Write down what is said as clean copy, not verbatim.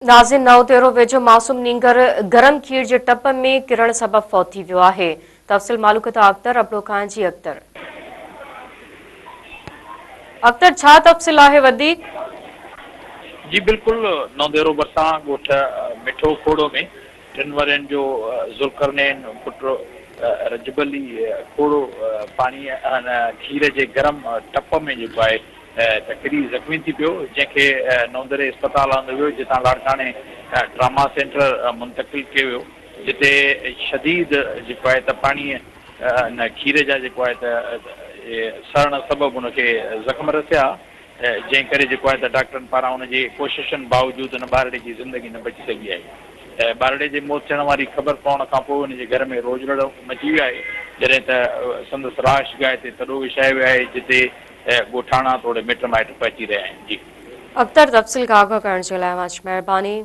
ناظرين نئون ديرو ويجهو معصوم نينگر گرم کير جي ٽپ ۾ ڪرڻ سبب فوت ٿي ويو آهي تفصيل معلوم ڪندا اختر ابڙو کان جي اختر. اختر ڇا تفصيل آهي وڌيڪ. جي بلڪل نئون ديرو ڀرسان ڳوٺ مٺو کوڙو ۾ ٽن ورهين جو ذوالقرنين پٽ رجب علي کوڙو پاڻي کير جي گرم ٽپ ۾ جيڪو آهي ته ڪري زخمي ٿي پيو، جنهن کي نوندري اسپتال آندو ويو، جتان لاڙڪاڻي ٽراما سينٽر منتقل ڪيو ويو، جتي شديد جيڪو آهي ته پاڻيء ان کير جا جيڪو آهي ته سڙڻ سبب ان کي زخم رسيا، جنهن ڪري جيڪو آهي ته ڊاڪٽرن پاران ان جي ڪوششن باوجود ان ٻارڙي جي زندگي نه بچي سگهي آهي. ٻارڙي جي موت ٿيڻ واري خبر پوڻ کانپوء ان جي گهر ۾ روڄ رڙ مچي ويو آهي، جڏهن ته سندس رهائش گاهه تي تڏو وڇايو ويو آهي، جتي ڳوٺاڻا توڙي مٽ مائٽ پهچي رهيا آهن. جي. اختر تفصيل کان آگاهه ڪرڻ جي لاء اوهان جي مهرباني.